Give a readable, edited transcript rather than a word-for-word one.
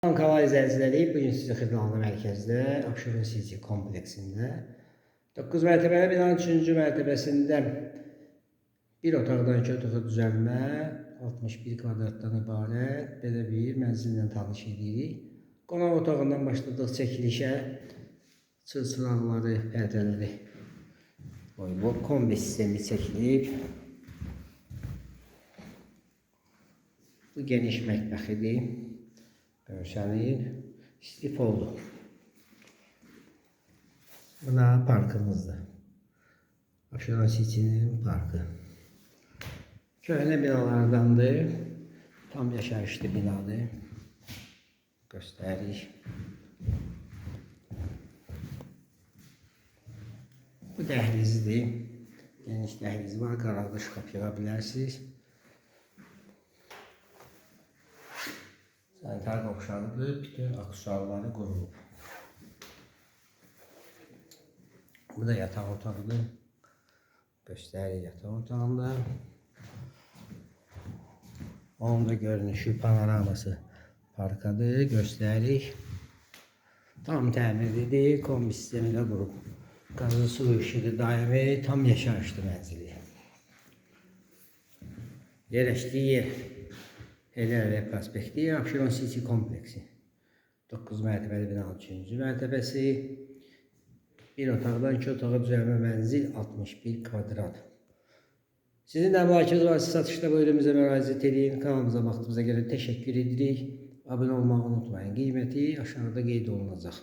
Kanal izləyiciləri, bugün sizi Xırdalanı mərkəzdə, Abşeron City kompleksində 9 mərtəbəli binanın 3-cü mərtəbəsində bir otaqdan iki otağa düzəlmə, 61 kvadratdan ibarət belə bir mənzillə tanış edirik. Qonaq otağından başladıq çəkilişə. Çılçıraqları, pərdələri qoyulub, kombi sistemi çəkilib. Bu geniş mətbəxidir. Görsənir. İstif oldu. Bu da parkımızdır. Abşeron City'nin parkı. Köhnə binalardandır. Tam yaşayışlı binadır. Göstəririk. Bu dəhlizidir. Geniş dəhlizi var. Qaravlı şkaf yığa bilərsiniz. Sanitar qovşağıdır. Bütün aksesuarları qurulub. Bu da yataq otağıdır. Göstərir yataq otağında. Onun da görünüşü, panoraması parkadır. Göstəririk. Tam təmirlidir. Kombi sistemi də qurub. Qazı su işığı daimi, tam yaşayışlı mənzili. Yerləşdiyi yer Heydər Əliyev prospekti, Abşeron City kompleksi. 9 mərtəbəli binanın 3-cü mərtəbəsi. Bir otaqdan iki otağa düzəlmə mənzil 61 kvadrat. Sizin də əmlakınız varsa satışda buyurun bizə müraciət edin. Kanalımıza baxdığınıza görə təşəkkür edirik. Abunə olmağı unutmayın. Qiyməti aşağıda qeyd olunacaq.